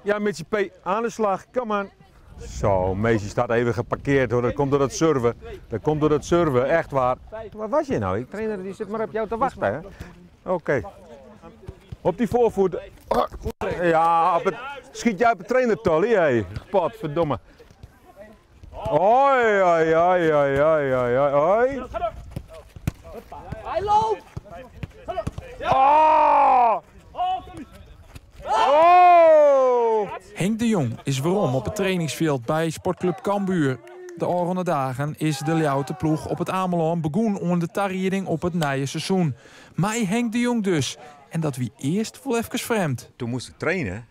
Ja, Mitchie P, aan de slag. Come on. Zo, Meesje staat even geparkeerd hoor. Dat komt door het surfen. Dat komt door het surfen, echt waar. Waar was je nou? Die trainer die zit maar op jou te wachten, hè? Oké. Op die voorvoet. Ja, op het, schiet jij op de trainer, Tolly, hé. Potverdomme. Oi, oi, oi, oi, oi, oi, oi. Hij loopt! Oh! Oh! Henk de Jong is werom op het trainingsveld bij Sportclub Cambuur. De ôfrûne dagen is de Ljouwerter ploech op it Amelân begûn oan de tarieding op it nije seizoen. Mei Henk de Jong dus. En dat wie earst wol efkes frjemd. Toen moest ik trainen.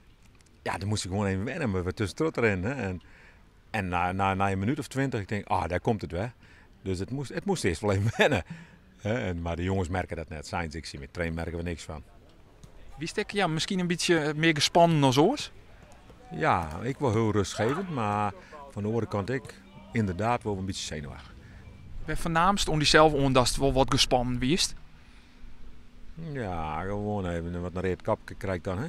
Ja, dan moest ik gewoon even wennen, maar we tussen trot erin. Hè. En na een minuut of 20, ik denk, ah, daar komt het weer. Dus het moest eerst wel even wennen. Hè. Maar de jongens merken dat net. Zijn ze, ik zie met trainen merken we niks van. Wie stek, ja, misschien een beetje meer gespannen dan zoals? Ja, ik wel heel rustgevend, maar van de andere kant ik inderdaad wel een beetje zenuwachtig. Ben voornaamst om die zelf ondast wel wat gespannen wiest? Ja, gewoon even wat naar het kapje krijg ik dan. Hè?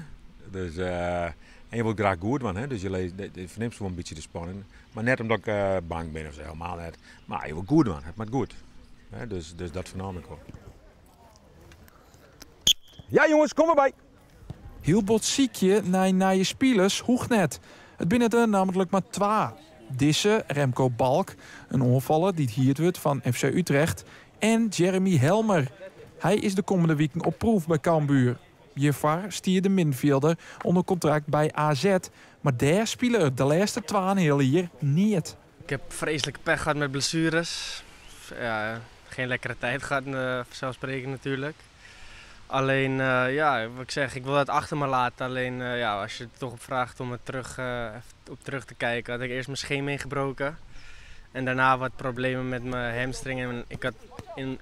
Dus en je wilt graag goed doen, hè? Dus je leest, je verneemt wel een beetje de spanning. Maar net omdat ik bang ben of zo, helemaal net. Maar je wilt goed doen, het moet goed. Hè? Dus dat vernam ik wel. Ja jongens, kom erbij! Heel bot ziekje naar je spelers hoegt net. Het binnen er namelijk maar 2. Disse, Remco Balk, een ongevaller die het hier wordt van FC Utrecht. En Jeremy Helmer. Hij is de komende weken op proef bij Cambuur. Jafar stier de middenvelder onder contract bij AZ. Maar daar spelen de laatste 2,5 hier niet. Ik heb vreselijke pech gehad met blessures. Ja, geen lekkere tijd gehad, vanzelfsprekend natuurlijk. Alleen, ja, wat ik zeg, ik wil dat achter me laten. Alleen, ja, als je er toch op vraagt om er even op terug te kijken, had ik eerst mijn scheen ingebroken. En daarna wat problemen met mijn hamstring. En ik had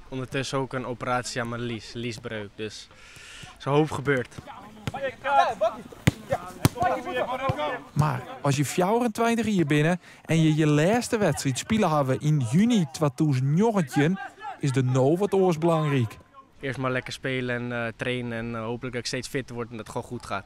ondertussen ook een operatie aan mijn lies, liesbreuk. Dus zo'n hoop gebeurd. Maar als je 24 hier binnen en je je laatste wedstrijd spelen hebben in juni 2019, is de no wat oors belangrijk. Eerst maar lekker spelen en trainen en hopelijk dat ik steeds fitter word en dat het gewoon goed gaat.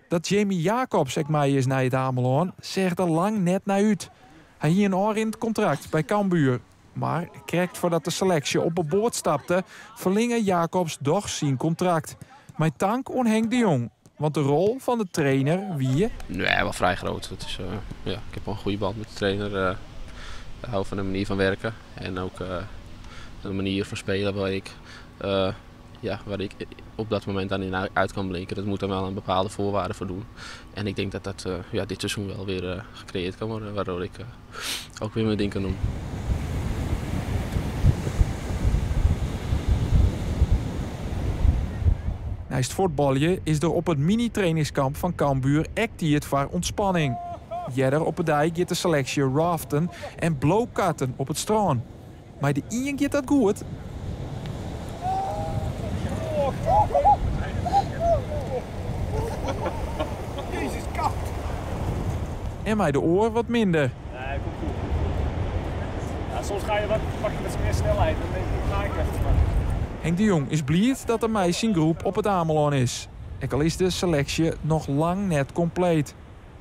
Dat Jamie Jacobs ik mij is naar het Amelân, zegt er lang net naar uit. Hij hier een oor in het contract bij Cambuur. Maar krijgt voordat de selectie op een boord stapte, verlingen Jacobs toch zijn contract. Mijn tank aan Henk de Jong. Want de rol van de trainer, wie? Nee, wel vrij groot. Ik heb wel een goede band met de trainer. Ik hou van de manier van werken en ook de manier van spelen waar ik op dat moment dan in uit kan blinken. Dat moet dan wel een bepaalde voorwaarde voor doen. En ik denk dat dat dit seizoen wel weer gecreëerd kan worden, waardoor ik ook weer mijn ding kan doen. Naast voetballen is er op het mini-trainingskamp van Cambuur actief voor ontspanning. Jedder op de dijk gaat de selectie raften en blowkatten op het strand. Maar de een gaat dat goed. Jezus, koud! En mij de oor wat minder. Nee, komt goed. Ja, soms ga je wat, pak je wat meer snelheid, dan denk ik, ga ik even. Maar... Henk de Jong is blij dat de meisjesgroep op het Amelân is. Ook al is de selectie nog lang net compleet.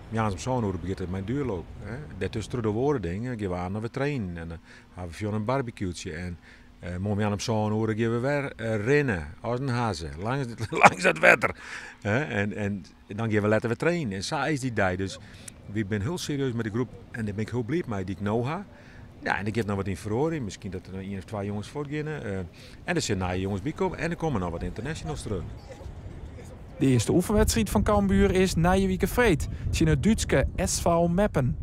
Ja, als op zo'n uur begint het mijn duurloop. Hè. Daartussen de woorden dingen, gaan we aan naar we trainen. En dan hebben we veel een barbecue'tje. En morgen aan op zo'n uur gaan we weer rennen als een hazen, langs het water. Hè. En dan gaan we later weer trainen. En zo is die dag. Dus ik ben heel serieus met de groep en daar ben ik heel blij mee die ik nu heb. Ja, en ik heb nog wat in verhoring. Misschien dat er nog 1 of 2 jongens voortgaan. En er zijn nieuwe jongens bij komen en er komen nog wat internationals terug. De eerste oefenwedstrijd van Cambuur is na je week vreed. Tegen het Duitse SV Meppen.